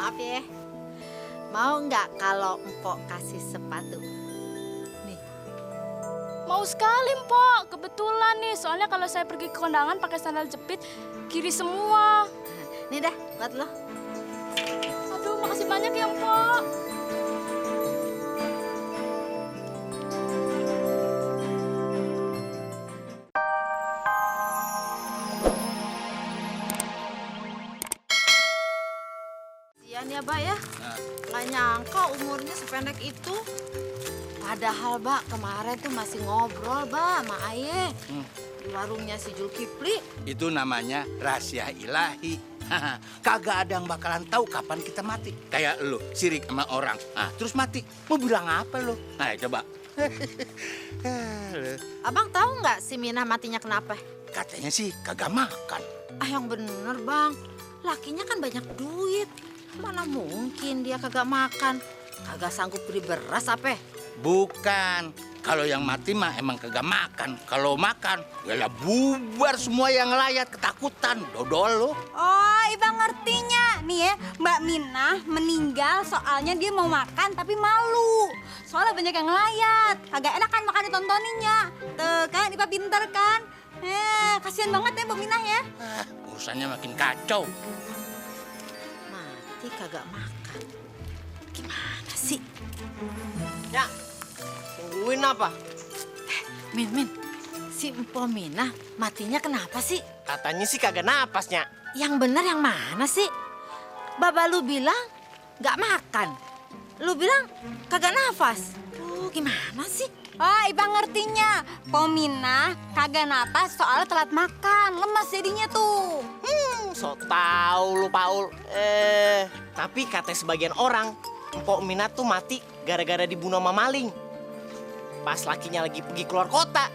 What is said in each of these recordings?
Maaf ya. Mau nggak kalau Mpok kasih sepatu? Nih. Mau sekali, Mpok. Kebetulan nih, soalnya kalau saya pergi ke kondangan pakai sandal jepit, kiri semua. Nih dah, buat lo. Aduh, makasih banyak ya, Mpok. Sian ya, Mbak ya. Nggak nyangka umurnya sependek itu. Padahal, Mbak, kemarin tuh masih ngobrol, Mbak, sama Aye. Di warungnya si Julkipli. Itu namanya rahasia ilahi. Kagak ada yang bakalan tahu kapan kita mati. Kayak lu, sirik sama orang. Nah, terus mati. Mau bilang apa lu? Nah, coba. Abang tahu nggak si Minah matinya kenapa? Katanya sih kagak makan. Ah, yang bener, Bang. Lakinya kan banyak duit. Mana mungkin dia kagak makan? Kagak sanggup beli beras apa? Bukan. Kalau yang mati mah emang kagak makan. Kalau makan, ya bubar semua yang ngelayat ketakutan. Dodol lu. Oh, Iba ngertinya. Nih ya, Mbak Minah meninggal soalnya dia mau makan tapi malu. Soalnya banyak yang ngelayat. Agak enak kan makan ditontoninnya. Tuh kan, Iba pinter kan? Kasihan banget ya Mbak Minah ya. Urusannya makin kacau. Mati kagak makan. Gimana sih? Ya, tungguin apa? Min, si Mpok Minah matinya kenapa sih? Katanya sih kagak napasnya. Yang bener yang mana sih? Baba lu bilang nggak makan. Lu bilang kagak nafas. Gimana sih? Oh, Iba ngertinya. Pominah kagak napas soalnya telat makan. Lemas jadinya tuh. So tau lu, Paul. Tapi kata sebagian orang, Mpok Minah tuh mati gara-gara dibunuh sama maling. Pas lakinya lagi pergi keluar kota.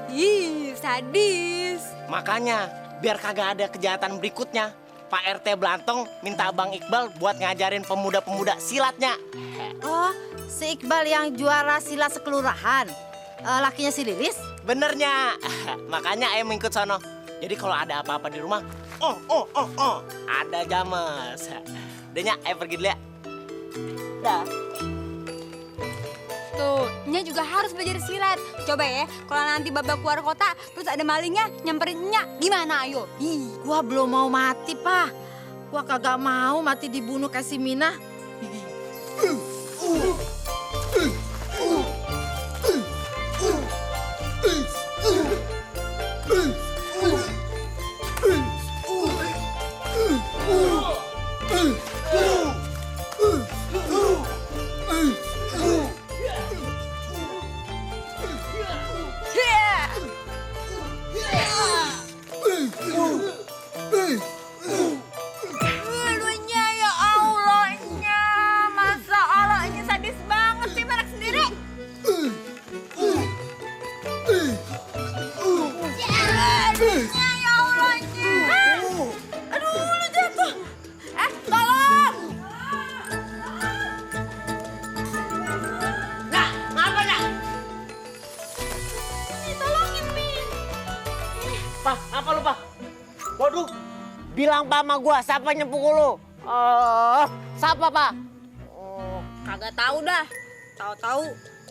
Ih, sadis. Makanya, biar kagak ada kejahatan berikutnya, Pak RT Belantong minta Abang Iqbal buat ngajarin pemuda-pemuda silatnya. Oh, si Iqbal yang juara silat sekelurahan. Lakinya si Lilis? Benernya. Makanya ayah mengikut sono. Jadi kalau ada apa-apa di rumah, ada James. Udahnya, ayah pergi dulu ya. Dah. Tuh, Nya juga harus belajar silat. Coba ya, kalau nanti Baba keluar kota, terus ada malingnya nyamperin Nya, gimana ayo? Gua belum mau mati, Pak. Gua kagak mau mati dibunuh kayak si Minah. Aduhnya ya Allah, Nya. Masa Allah, Nya sadis banget sih anak sendiri. Aduhnya ya Allah, Nya. Aduh, lu jatuh. Tolong. Nah, ngapa nak? Tolongin, Min. Pak, apa lu, Pak? Waduh, bilang Pak sama gua, siapa yang pukul lu? Siapa, Pak? Kagak tahu dah. Tahu-tahu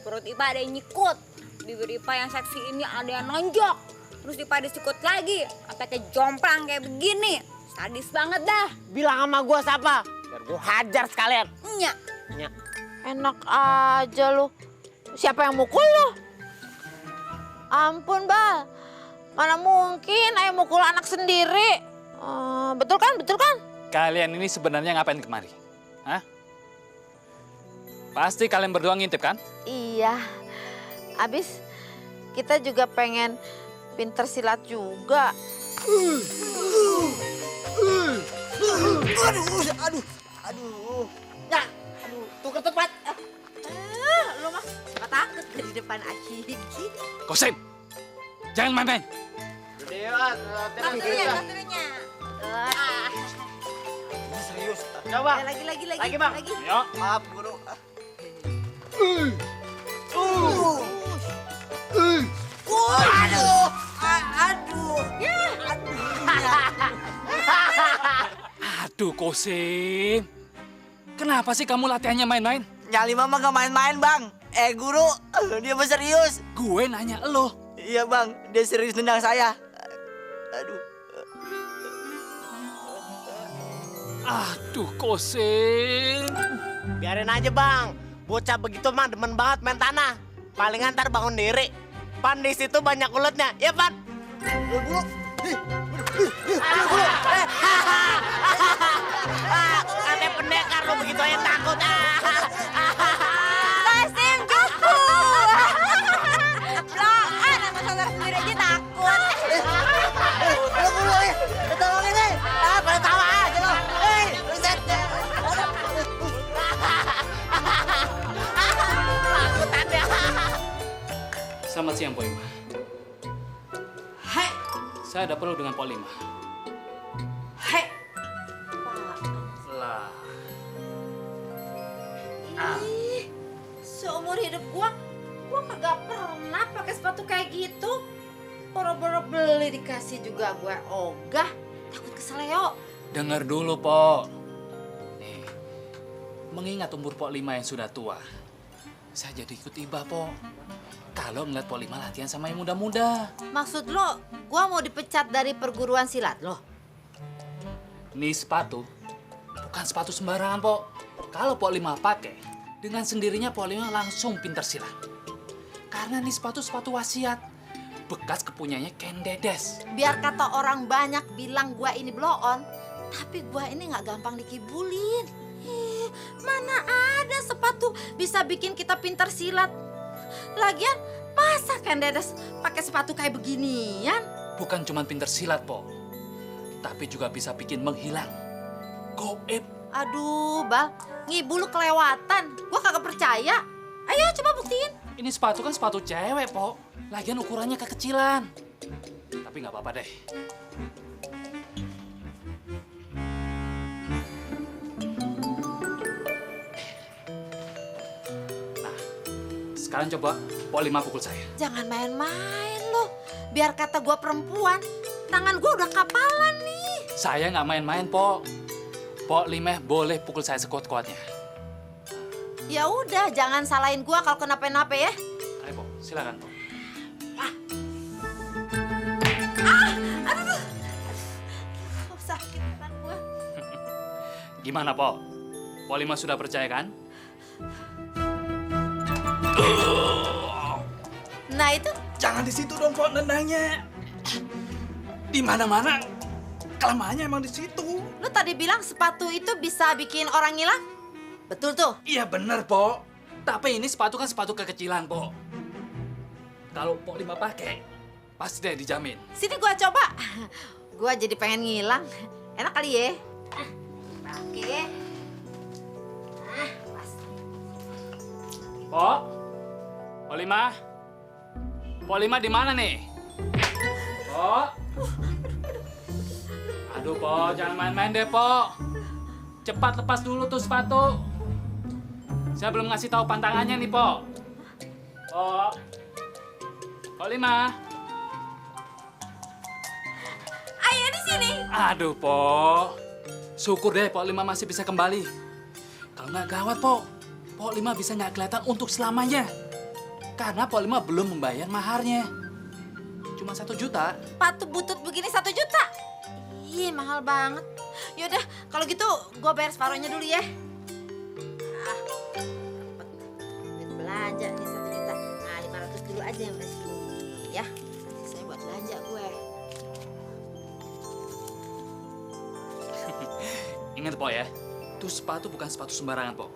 perut Ipa ada yang nyikut. Bibir Ipa yang seksi ini ada yang nonjok. Terus Ipa disikut lagi. Sampai ke jomplang kayak begini. Sadis banget dah. Bilang sama gua siapa? Biar gua hajar sekalian. Nya. Nya. Enak aja lu. Siapa yang mukul lu? Ampun, Bal. Mana mungkin ayah mukul anak sendiri. Betul kan? Betul kan? Kalian ini sebenarnya ngapain kemari? Hah? Pasti kalian berdua ngintip kan? Iya. Abis kita juga pengen pinter silat juga. Aduh. Ya, tuh ke tempat. Lu mah siapa takut di depan Aji. Kosim! Jangan main-main! Kasurnya. Serius. Coba. Lagi. Lagi, Bang. Ayo! Maaf, guru. Aduh, Kosim. Kenapa sih kamu latihannya main-main? Nyali mama gak main-main, Bang. Guru, dia mah serius. Gue nanya lo. Iya, Bang, dia serius nendang saya. Aduh. Aduh, Kosim. Biarin aja bang, bocah begitu mah demen banget main tanah. Palingan ntar bangun diri. Pan di situ banyak uletnya, ya Pan? Katanya pendekar lo begitu aja takut. Kosim cupu. Belaan sama saudara sendiri aja takut. Tolongin nih. Pada tawa aja lo. Buset. Takutan ya. Selamat siang, Pak Lima. Hei, Saya ada perlu dengan Pak Lima. hei. Lah. Ih, seumur hidup gua kagak pernah pakai sepatu kayak gitu. Boro-boro beli dikasih juga gue ogah. Takut keseleo. Dengar dulu, Pok. Nih, mengingat umur Pok Lima yang sudah tua, saya jadi ikut iba, Pok. Kalau ngeliat Pok Lima latihan sama yang muda-muda. Maksud lo, gua mau dipecat dari perguruan silat lo? Nih sepatu, bukan sepatu sembarangan, Pok. Kalau Pok Lima pakai, dengan sendirinya Pok Lima langsung pinter silat. Karena nih sepatu wasiat. Bekas kepunyanya Ken Dedes. Biar kata orang banyak bilang gua ini blow on, tapi gua ini nggak gampang dikibulin. Ih, mana ada sepatu bisa bikin kita pinter silat. Lagian, masa Ken Dedes pakai sepatu kayak beginian? Bukan cuma pinter silat, Pok. Tapi juga bisa bikin menghilang. Goib. Aduh, Bal, ngibul lu kelewatan. Gua kagak percaya. Ayo coba buktiin. Ini sepatu kan sepatu cewek, Pok. Lagian ukurannya kekecilan. Tapi nggak apa-apa deh. Nah, sekarang coba Pok Lima pukul saya. Jangan main-main lo. Biar kata gua perempuan, tangan gua udah kapalan nih. Saya nggak main-main, Pok. Pok Lima boleh pukul saya sekuat-kuatnya. Ya udah, jangan salahin gua kalau kenapa-napa ya. Ayo, Pok. Silakan, Pok. Oh, sakit tangan gua. Gimana, Pok? Pok Lima sudah percaya kan? Nah itu, Jangan di situ dong, Pok, nendangnya. Di mana-mana kelemahannya emang di situ. lu tadi bilang sepatu itu bisa bikin orang ngilang? Betul tuh. Iya bener, Pok. Tapi ini sepatu kan sepatu kekecilan, Pok. Kalau Pok Lima pakai, pasti deh dijamin. Sini gua coba. Gua jadi pengen ngilang. Enak kali ya? Oke. Pas. Pok? Pok Lima? Pok Lima di mana nih? Pok? Aduh, Pok, jangan main-main deh, Pok. Cepat lepas dulu tuh sepatu. Saya belum ngasih tahu pantangannya nih, Pok. Pok? Pok Lima? Ayo di sini. Aduh, Pok. Syukur deh Pok Lima masih bisa kembali. Kalau nggak gawat, Pok. Pok Lima bisa nggak kelihatan untuk selamanya. Karena Pok Lima belum membayar maharnya. Cuma 1 juta. Sepatu butut begini 1 juta. Ih, mahal banget. Yaudah, kalau gitu gue bayar separuhnya dulu ya. Ah, dapet. Duit belanja nih 1 juta. Nah, 500 dulu aja yang dari sini ya. Sisanya buat belanja gue. Ingat, Pok ya. Itu sepatu bukan sepatu sembarangan, Pok.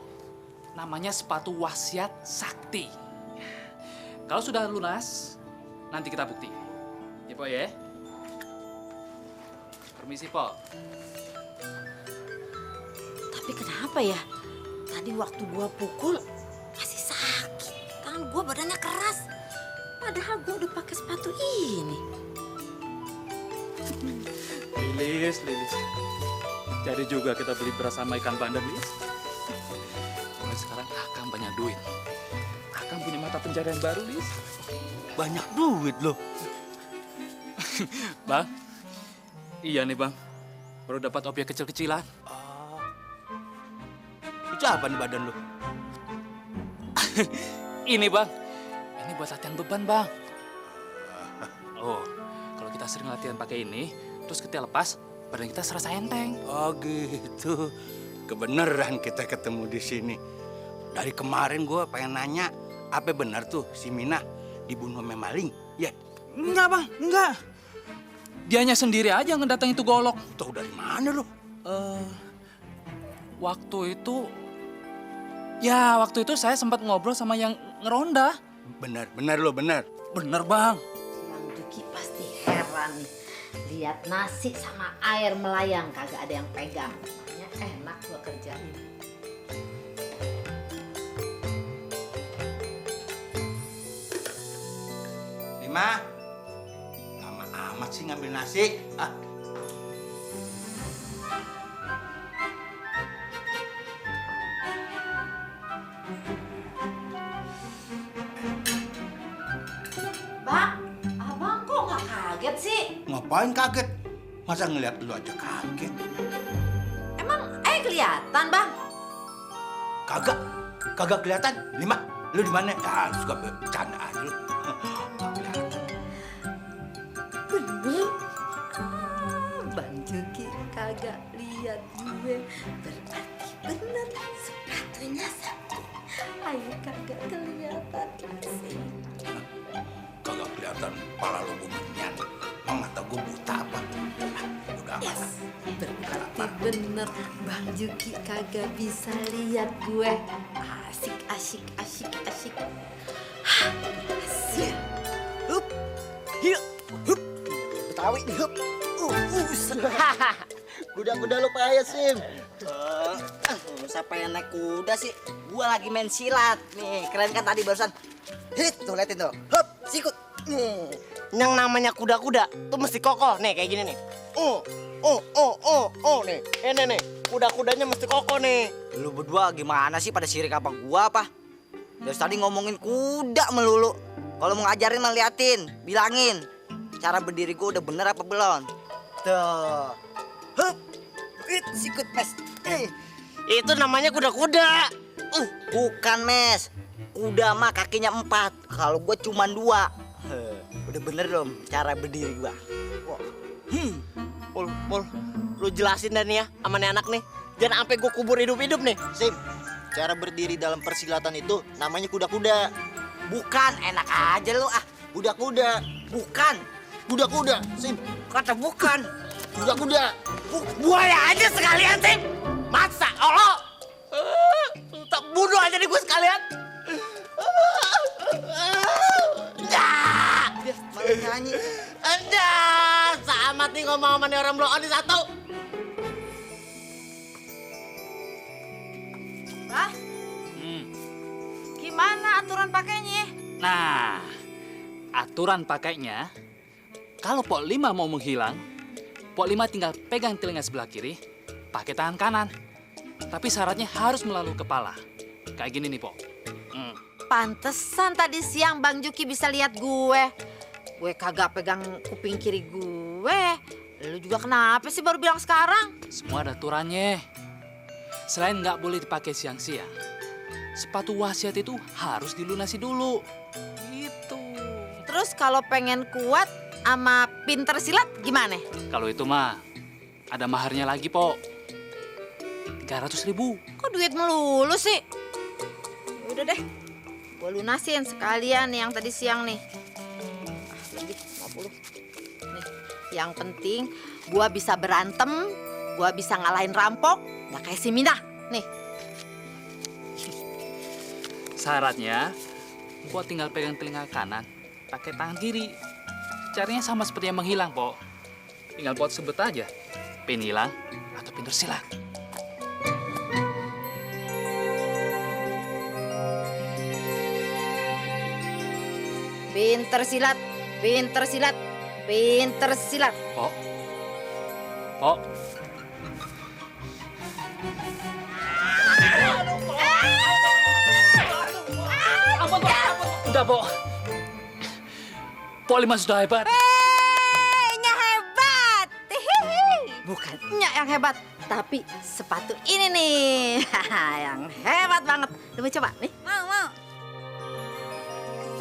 Namanya sepatu wasiat sakti. Kalau sudah lunas, nanti kita bukti. Ya, Pok ya. Permisi, Pok. Tapi kenapa ya? Tadi waktu gue pukul masih sakit. Tangan gue badannya keras. Padahal gue udah pakai sepatu ini. Lilis. Jadi juga kita beli beras sama ikan bandeng, Lilis. Mulai sekarang Akang banyak duit. Akang punya mata pencarian baru, Lilis. Banyak duit loh. Bang, iya nih, Bang. Baru dapat objek kecil-kecilan. Itu apa nih badan lu? Ini bang, ini buat latihan beban bang. Oh, kalau kita sering latihan pakai ini, terus ketika lepas, badan kita serasa enteng. Oh gitu. Kebeneran kita ketemu di sini. Dari kemarin gue pengen nanya, apa benar tuh si Mina dibunuh sama maling? Ya, Enggak bang, enggak. Dianya sendiri aja ngedatang itu golok. tahu dari mana lu? Waktu itu saya sempat ngobrol sama yang ngeronda. Benar lo benar. Bener bang. Bang Juki pasti heran nih. Lihat nasi sama air melayang kagak ada yang pegang. Makanya enak gua kerjain. Lima, lama amat sih ngambil nasi. Ah. Bang, abang kok nggak kaget sih? Ngapain kaget? Masa ngeliat lu aja kaget? Emang kelihatan bang? Kagak kelihatan. Lima, lu di mana? Ah, lu suka bercanda aja lu. Nggak kelihatan. Bener. Bang Juki kagak lihat gue. Berarti bener sepatunya satu. Ayo kagak kelihatan sih. Kagak kelihatan pala lu bunyian. Emang mata gue buta apa? Ah, udah amat. Yes, berarti bener Bang Juki kagak bisa lihat gue. Asik. Hup, hiup, hup. Betawi nih, hup. Kuda-kuda lu payah, Sim. Siapa yang naik kuda sih? Gua lagi main silat. Nih, keren kan tadi barusan. Hit, tuh liatin tuh. Hup, sikut. Yang namanya kuda-kuda tuh mesti kokoh. Nih, kayak gini nih. Nih. Ini nih. Kuda-kudanya mesti kokoh nih. Lu berdua gimana sih pada sirik apa gua apa? Dari tadi ngomongin kuda melulu. Kalau mau ngajarin mah liatin, bilangin. Cara berdiri gua udah bener apa belum? Tuh. Hup. Hit, sikut, Mes. Itu namanya kuda-kuda. Bukan, Mes. Kuda mah kakinya 4. Kalau gua cuma 2. Udah bener dong cara berdiri gua. Pol, lu jelasin dan ya sama nih anak nih. Jangan sampai gue kubur hidup-hidup nih. Sim, cara berdiri dalam persilatan itu namanya kuda-kuda. Bukan, enak aja lu ah. Kuda-kuda, Bukan. kuda-kuda, Sim, Kata bukan. kuda-kuda. Buaya aja sekalian sih. Masa Allah. Tak bunuh aja nih gue sekalian. Malah nyanyi. Sama nih ngomong sama nih orang blok on satu. Bah, gimana aturan pakainya? Nah, aturan pakainya, kalau Pok 5 mau menghilang, Pok 5 tinggal pegang telinga sebelah kiri, pakai tangan kanan. Tapi syaratnya harus melalui kepala. Kayak gini nih, Pok. Pantesan tadi siang Bang Juki bisa lihat gue. Gue kagak pegang kuping kiri gue. Lu juga kenapa sih baru bilang sekarang? Semua ada aturannya. Selain nggak boleh dipakai siang-siang, sepatu wasiat itu harus dilunasi dulu. Gitu. Terus kalau pengen kuat sama pinter silat gimana? Kalau itu mah, ada maharnya lagi, Pok. 300.000. Kok duit melulu sih? Udah deh, gue lunasin sekalian yang tadi siang nih. Lebih 50. Nih, yang penting gue bisa berantem, gue bisa ngalahin rampok, nggak kayak si Mina. Nih, Syaratnya, Pok tinggal pegang telinga kanan, pakai tangan kiri. Caranya sama seperti yang menghilang, Pok. Tinggal Pok sebut aja, pin hilang atau pinter silat. pinter silat, pinter silat, pinter silat. Pok, Pok. Ampun, Pok. Udah, Pok. Pok 5 sudah hebat. Nya hebat. Bukan Nya yang hebat, Tapi sepatu ini nih, yang hebat banget. Lu mau coba nih? Mau.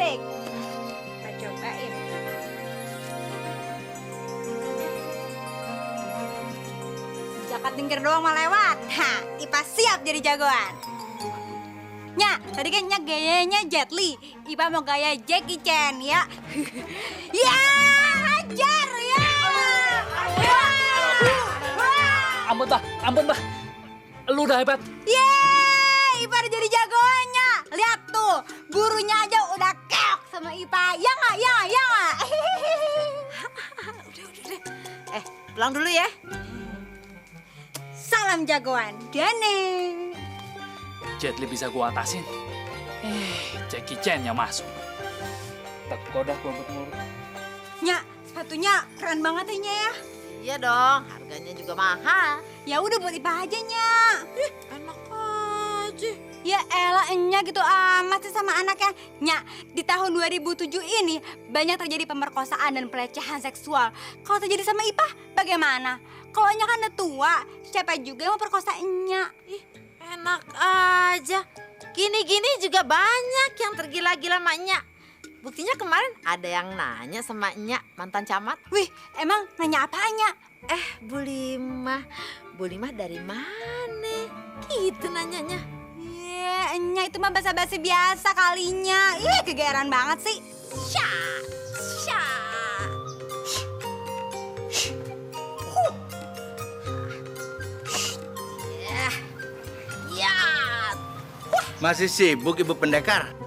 Sik. Kita cobain. Jakat tingkir doang mah lewat. Hah, Ipa siap jadi jagoan. Nya, tadi kan Nya gayanya Jet Li. Ipa mau gaya Jackie Chan ya. Ya, hajar ya. Ampun, Bah. Lu udah hebat. Yeay, Ipa udah jadi jagoannya. Lihat tuh, gurunya aja udah keok sama Ipa. Ya nggak? Udah. Pulang dulu ya. Salam jagoan, Dane. Jet Li bisa gua atasin. Jackie Chan yang masuk. Tak kodak gua ngurut. Nya, sepatunya keren banget ya Nya ya. Iya dong, harganya juga mahal. Ya udah buat Ipa aja Nya. Enak aja. Ya elah Nya gitu amat sih sama anaknya. Nya, di tahun 2007 ini banyak terjadi pemerkosaan dan pelecehan seksual. Kalau terjadi sama Ipa, bagaimana? Kalau Nya kan udah tua, siapa juga yang mau perkosa Nya? Ih, enak aja. Gini-gini juga banyak yang tergila-gila maknya. Buktinya kemarin ada yang nanya sama Nya, mantan camat. Wih, emang nanya apanya? Bu Limah dari mana? Gitu nanyanya. Iya, Nya itu mah basa-basi biasa kalinya. Ih, kegeeran banget sih. Sya. Ya. Masih sibuk Ibu Pendekar?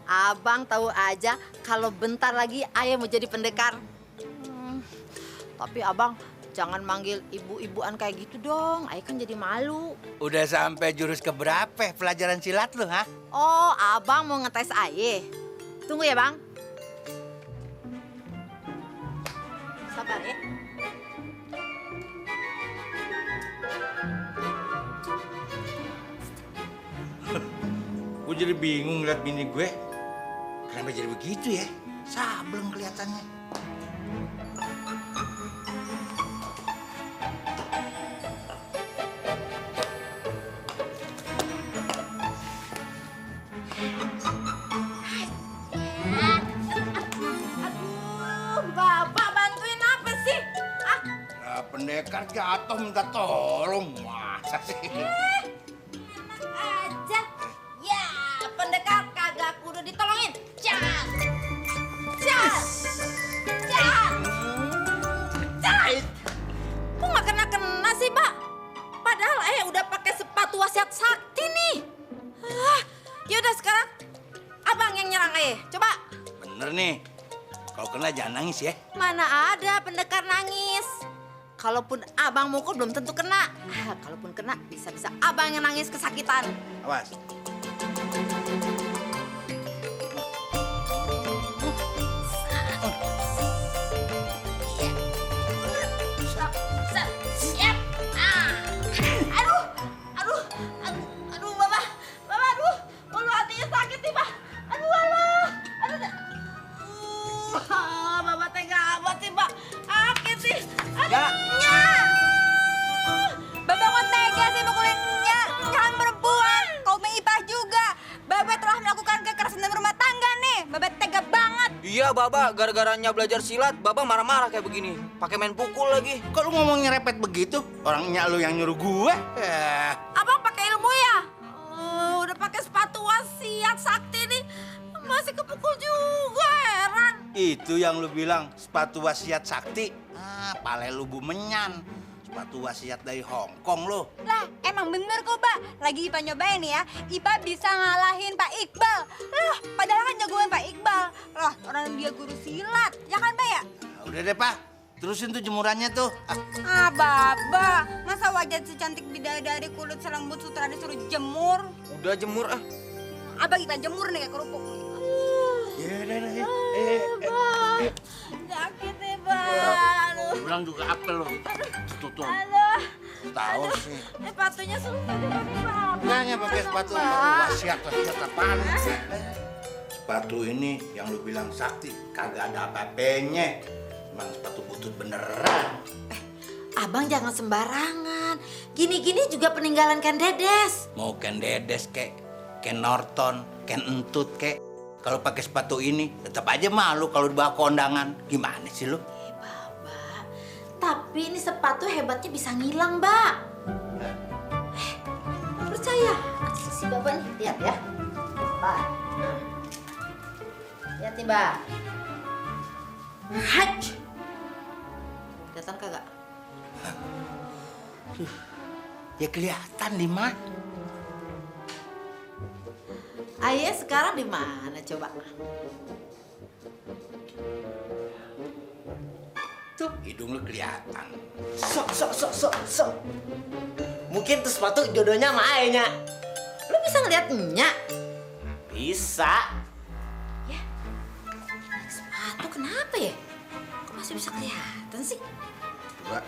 Abang tahu aja kalau bentar lagi ayah mau jadi pendekar. Tapi abang jangan manggil ibu-ibuan kayak gitu dong. Ayah kan jadi malu. Udah sampai jurus keberapa pelajaran silat lu, ha? Oh, abang mau ngetes ayah. Tunggu ya, Bang. Sabar ya. Gue jadi bingung ngeliat bini gue. Kenapa jadi begitu ya? Sableng kelihatannya. Aduh, Bapak bantuin apa sih? Pendekar jatuh minta tolong. Masa sih? Enak aja. Ya, pendekar kagak kudu ditolongin. Jangan. Kok nggak kena sih, Mbak? Padahal udah pakai sepatu wasiat sakti nih. Yaudah sekarang abang yang nyerang coba. Bener nih. Kalau kena jangan nangis ya. Mana ada pendekar nangis. Kalaupun abang mukul belum tentu kena. Kalaupun kena bisa-bisa abang yang nangis kesakitan. Awas. Siap. Aduh, Bapak, aduh, hatinya sakit nih, Pak. Aduh. Bapak tega amat sih, Pak. Sakit sih. Ya. Nya! Bapak kok tega sih mukulin Nya? Jangan perempuan, kau Ipa juga. Bapak telah melakukan kekerasan dalam rumah tangga nih. Bapak tega banget. Iya, Baba, gara-garanya belajar silat, Baba marah-marah kayak begini. Pakai main pukul lagi. Kok lu ngomong nyerepet begitu? Orangnya lu yang nyuruh gue. Abang pakai ilmu ya? Udah pakai sepatu wasiat sakti nih. Masih kepukul juga, heran. Itu yang lu bilang sepatu wasiat sakti. Pale lu bumenyan. Sepatu wasiat dari Hong Kong lu. Lah, emang bener kok, Pak. Lagi Ipa nyobain ya, Ipa bisa ngalahin Pak Iqbal. Lah, padahal kan jagoan Pak Iqbal. Lah, orang dia guru silat. Ya kan, Pak ya? Udah deh, Pak. Terusin tuh jemurannya tuh. Baba, masa wajah si cantik bidadari kulit selembut sutra disuruh jemur? Udah jemur ah. Abang kita jemur nih kayak kerupuk nih. Ya udah. Sakit nih, Bang. Bilang juga apa lo? Tutup. Aduh. Tahu sih. Sepatunya susah dipakai, Bang. Nanya pakai sepatu wasiat apaan? Sepatu ini yang lu bilang sakti kagak ada apa-apanya. Emang sepatu butut beneran. Abang jangan sembarangan. Gini-gini juga peninggalan Ken Dedes. Mau Ken Dedes kek, Ken Norton, Ken Entut kek. Kalau pakai sepatu ini tetap aja malu kalau dibawa ke kondangan. Gimana sih lu? Mbak, tapi ini sepatu hebatnya bisa ngilang, Mbak. Percaya? Si Bapak nih, lihat ya. Mbak. Nah. Lihat nih, Mbak. Hach. Kelihatan kagak? Ya kelihatan, Lima. Ayah sekarang di mana coba? Tuh, hidung lu kelihatan. Sok. Mungkin tuh sepatu jodohnya sama ayahnya. Lu bisa ngeliat Nya? Bisa. Ya. Sepatu kenapa ya? Kok masih bisa kelihatan sih? Coba.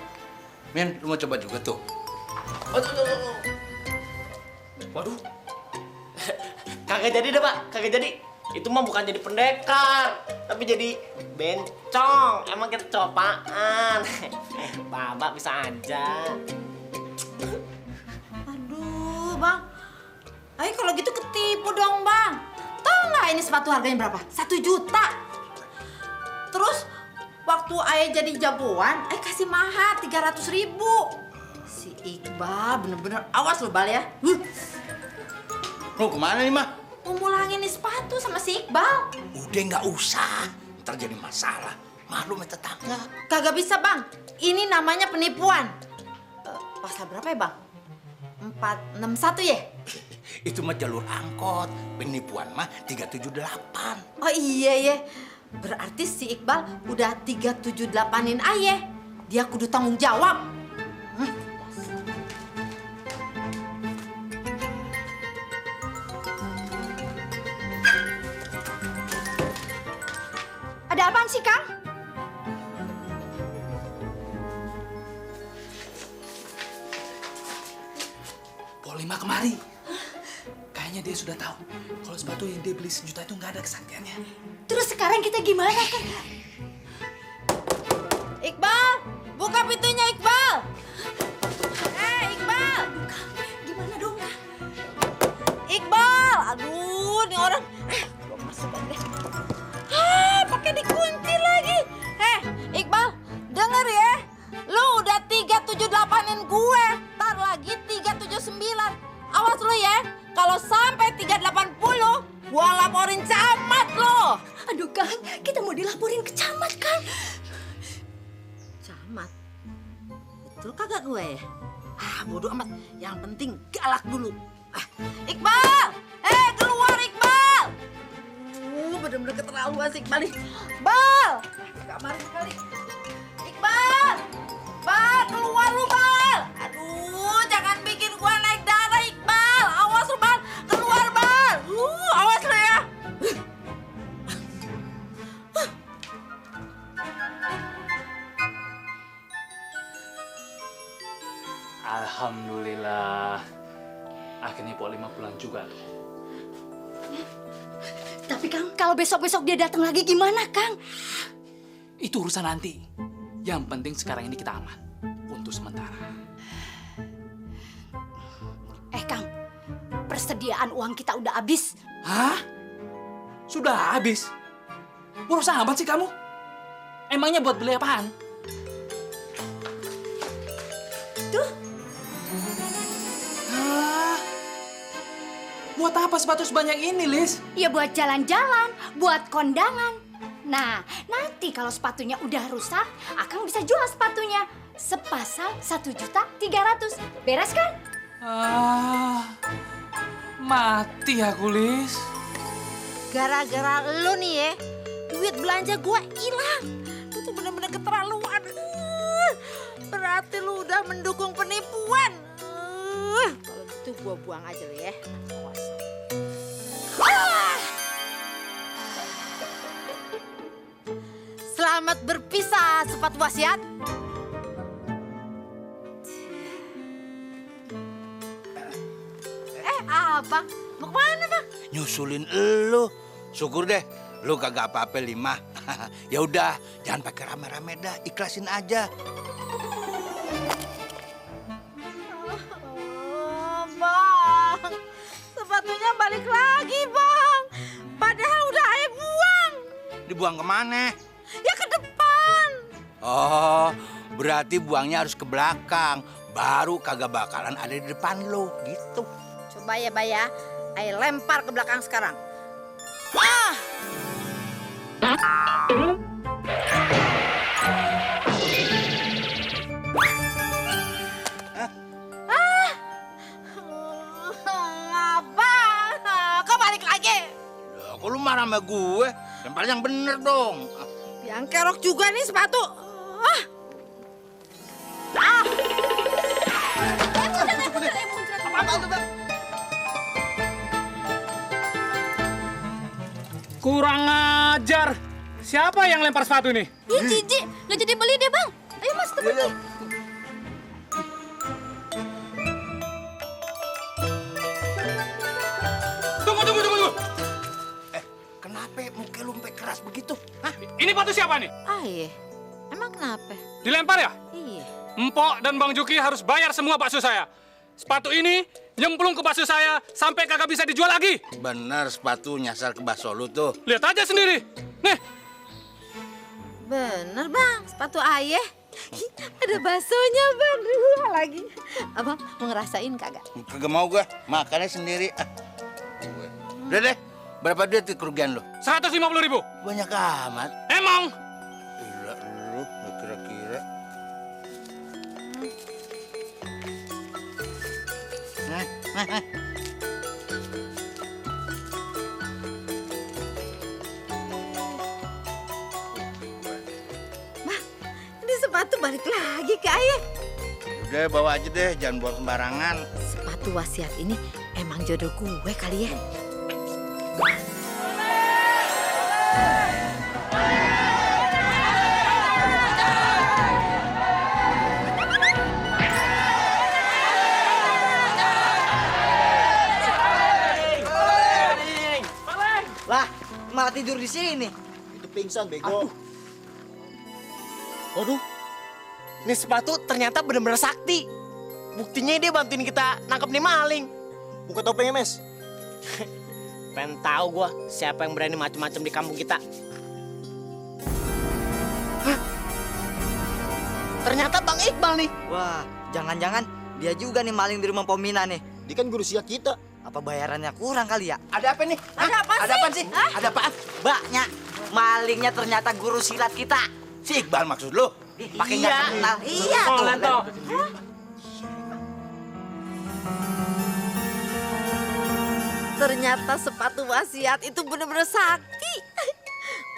Min, lu mau coba juga tuh? Aduh. Waduh. Kagak jadi deh, Pak. Kagak jadi. Itu mah bukan jadi pendekar, tapi jadi bencong. Emang kita copaan. Bapak bisa aja. Aduh, Bang. Ayo kalau gitu ketipu dong, Bang. Tahu nggak ini sepatu harganya berapa? 1 juta. Terus waktu ayah jadi jagoan, ayah kasih mahar 300.000. Si Iqbal bener-bener awas lo, Bal ya. Lu kemana nih, Mah? Mau mulangin nih sepatu sama si Iqbal. Udah nggak usah. Ntar jadi masalah. Malu sama tetangga. Kagak bisa, Bang. Ini namanya penipuan. Pasal berapa ya, Bang? 461 ya? Itu mah jalur angkot. Penipuan mah 378. Oh iya ya. Berarti si Iqbal udah 378-in ayah. Dia kudu tanggung jawab. Ada apaan sih, Kang? Polima kemari. Kayaknya dia sudah tahu kalau sepatu yang dia beli 1 juta itu nggak ada kesaktiannya. Terus sekarang kita gimana, Kang? Iqbal, buka pintunya Iqbal. Iqbal. Gimana dong, Kang? Iqbal, aduh, nih orang. Gua masuk aja deh. Pakai dikunci lagi. Iqbal, denger ya. Lu udah 378-in gue. Ntar lagi 379. Awas lu ya. Kalau sampai 380, gua laporin camat lo. Aduh, Kang, kita mau dilaporin ke camat, Kang. Camat? Betul kagak gue ya? Bodoh amat. Yang penting galak dulu. Iqbal! Keluar Iqbal! Bener-bener keterlaluan si Iqbal nih. Bal! Kamar sekali. Iqbal! Bal, keluar lu, Bal! Aduh, jangan bikin gua naik darah, Iqbal! Awas lu, Bal! Keluar, Bal! Awas lu ya! Alhamdulillah. Akhirnya Polima pulang juga loh. Tapi, Kang, kalau besok-besok dia datang lagi gimana, Kang? Itu urusan nanti. Yang penting sekarang ini kita aman. Untuk sementara. Kang, persediaan uang kita udah habis. Hah? Sudah habis? Boros amat sih kamu? Emangnya buat beli apaan? Tuh. Hah? Buat apa sepatu sebanyak ini, Lis? Ya buat jalan-jalan, buat kondangan. Nah, nanti kalau sepatunya udah rusak, Akang bisa jual sepatunya. Sepasang 1.300.000. Beres kan? Mati aku, Lis. Gara-gara lu nih ya, duit belanja gua hilang. Lu tuh bener-bener keterlaluan. Berarti lu udah mendukung penipuan. Kalau gitu gua buang aja lu ya. Awas. Selamat berpisah, sepatu wasiat. Abang, mau kemana, Bang? Nyusulin elu. Syukur deh, lu kagak apa-apa, Lima. Ya udah, jangan pakai rame-rame dah, ikhlasin aja. Oh, Bang, sepatunya balik lagi, Bang. Padahal udah Ayah buang. Dibuang kemana? Ya ke depan. Oh, berarti buangnya harus ke belakang. Baru kagak bakalan ada di depan lo, gitu. Coba ya, Bay ya. Ayah lempar ke belakang sekarang. Abang, kok balik lagi? Loh, kok lu marah sama gue? Lempar yang bener dong. Yang kerok juga nih sepatu. Kurang ajar. Siapa yang lempar sepatu nih? Ih, jijik. Nggak jadi beli deh, Bang. Ayo, Mas, kita pergi. Tunggu. Kenapa muka lu sampai keras begitu? Hah? Ini sepatu siapa nih? Ayah, emang kenapa? Dilempar ya? Iya. Empok dan Bang Juki harus bayar semua bakso saya. Sepatu ini nyemplung ke bakso saya sampai kagak bisa dijual lagi. Bener, sepatu nyasar ke bakso lu tuh. Lihat aja sendiri. Nih, Bener, Bang. Sepatu Ayah. Ada baksonya, Bang. Dua lagi. Abang mau ngerasain kagak? Kagak mau gue, makannya sendiri. Udah deh, berapa duit tuh kerugian lu? 150.000. Banyak amat. Emang? Gila lu, kira-kira. Ini sepatu balik lagi ke Ayah. Udah bawa aja deh, jangan buang sembarangan. Sepatu wasiat ini emang jodoh gue kali ya. Lah, malah tidur di sini. Itu pingsan, bego. Waduh, ini sepatu ternyata benar-benar sakti. Buktinya dia bantuin kita nangkep nih maling. Buka topengnya, Mes. Pengen tahu gua siapa yang berani macam-macam di kampung kita. Hah? Ternyata Bang Iqbal nih. Wah, jangan-jangan dia juga nih maling di rumah Pomina nih. Dia kan guru silat kita. Apa bayarannya kurang kali ya? Ada apa nih? Ada apa Ada sih? apa sih? Ada apaan? Mbaknya, malingnya ternyata guru silat kita. Si Iqbal maksud lu? Pakai nggak kenal. Iya Oh, tuh. Lento. Ternyata sepatu wasiat itu bener-bener sakti.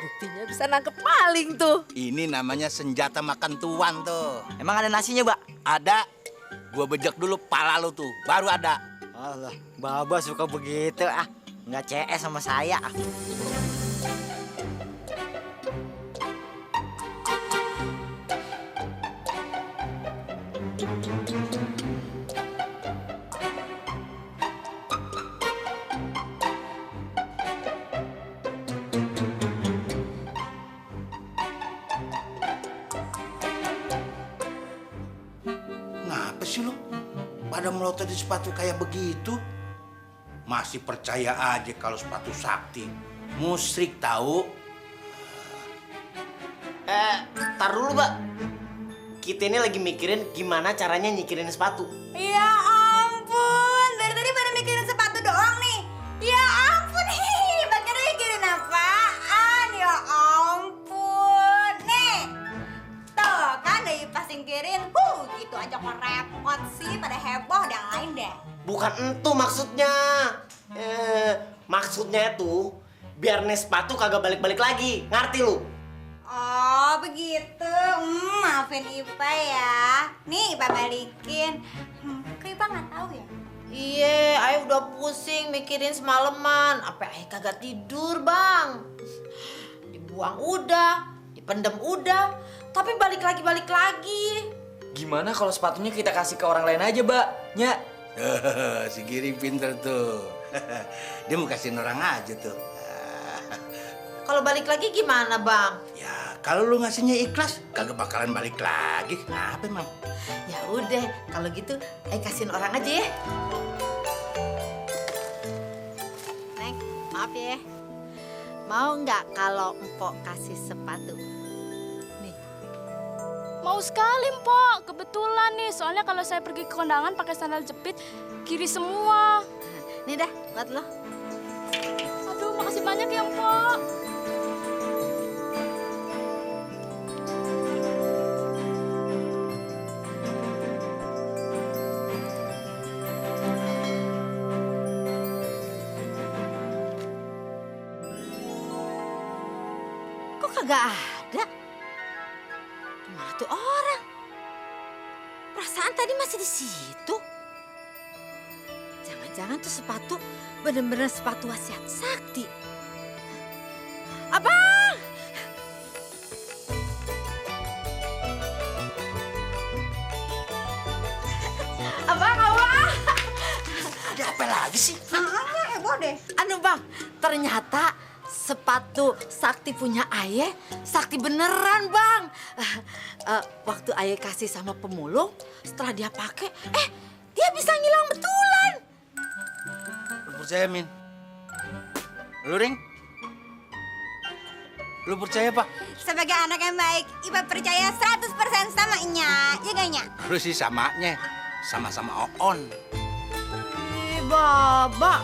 Buktinya bisa nangkep maling tuh. Ini namanya senjata makan tuan tuh. Emang ada nasinya, Mbak? Ada. Gua bejek dulu pala lu tuh, baru ada. Alah, Baba suka begitu ah. Nggak CS sama saya ah. Ngapa sih lu? Pada melotot di sepatu kayak begitu? Masih percaya aja kalau sepatu sakti. Musrik tahu. Tar dulu, Mbak. Kita ini lagi mikirin gimana caranya nyikirin sepatu. Ya ampun, dari tadi pada mikirin sepatu doang nih. Ya ampun, pada mikirin apaan? Ya ampun, nih. Tuh kan dari pas singkirin, gitu aja kok repot sih, pada heboh dan lain deh. Bukan itu maksudnya. Maksudnya tuh biar nih sepatu kagak balik-balik lagi. Ngerti lu? Oh begitu, maafin Ipa ya. Nih Ipa balikin. Kok Ipa nggak tahu ya? Iya, Ayah udah pusing mikirin semalaman. Apa Ayah kagak tidur, Bang? Dibuang udah, dipendem udah, tapi balik lagi. Gimana kalau sepatunya kita kasih ke orang lain aja, Mbak? Nya. Si Giri pinter tuh. Dia mau kasihin orang aja tuh. Kalau balik lagi gimana, Bang? Ya kalau lu ngasihnya ikhlas, kagak bakalan balik lagi. Kenapa emang? Ya udah, kalau gitu Ai kasihin orang aja ya. Neng, maaf ya. Mau nggak kalau Mpok kasih sepatu? Nih. Mau sekali, Mpok. Kebetulan nih, soalnya kalau saya pergi ke kondangan pakai sandal jepit, kiri semua. Nih dah, buat lo. Aduh, makasih banyak ya, Mpok. Kok kagak ada? Gimana tuh orang? Perasaan tadi masih di situ. Jangan-jangan tuh sepatu bener-bener sepatu wasiat sakti. Abang! Abang! Ada apa lagi sih? Namanya heboh deh. Anu bang, ternyata sepatu sakti punya Aye, sakti beneran bang. Waktu Aye kasih sama pemulung, setelah dia pakai, dia bisa ngilang betulan. Lu percaya, Min? Lu, Ring? Lu percaya, Pak? Sebagai anak yang baik, Ipa percaya 100% sama Nya. Ya gak, Nya? Lu sih samanya, sama-sama Oon. Ih, Baba.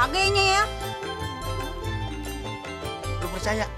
Kagaknya ya. Lu percaya?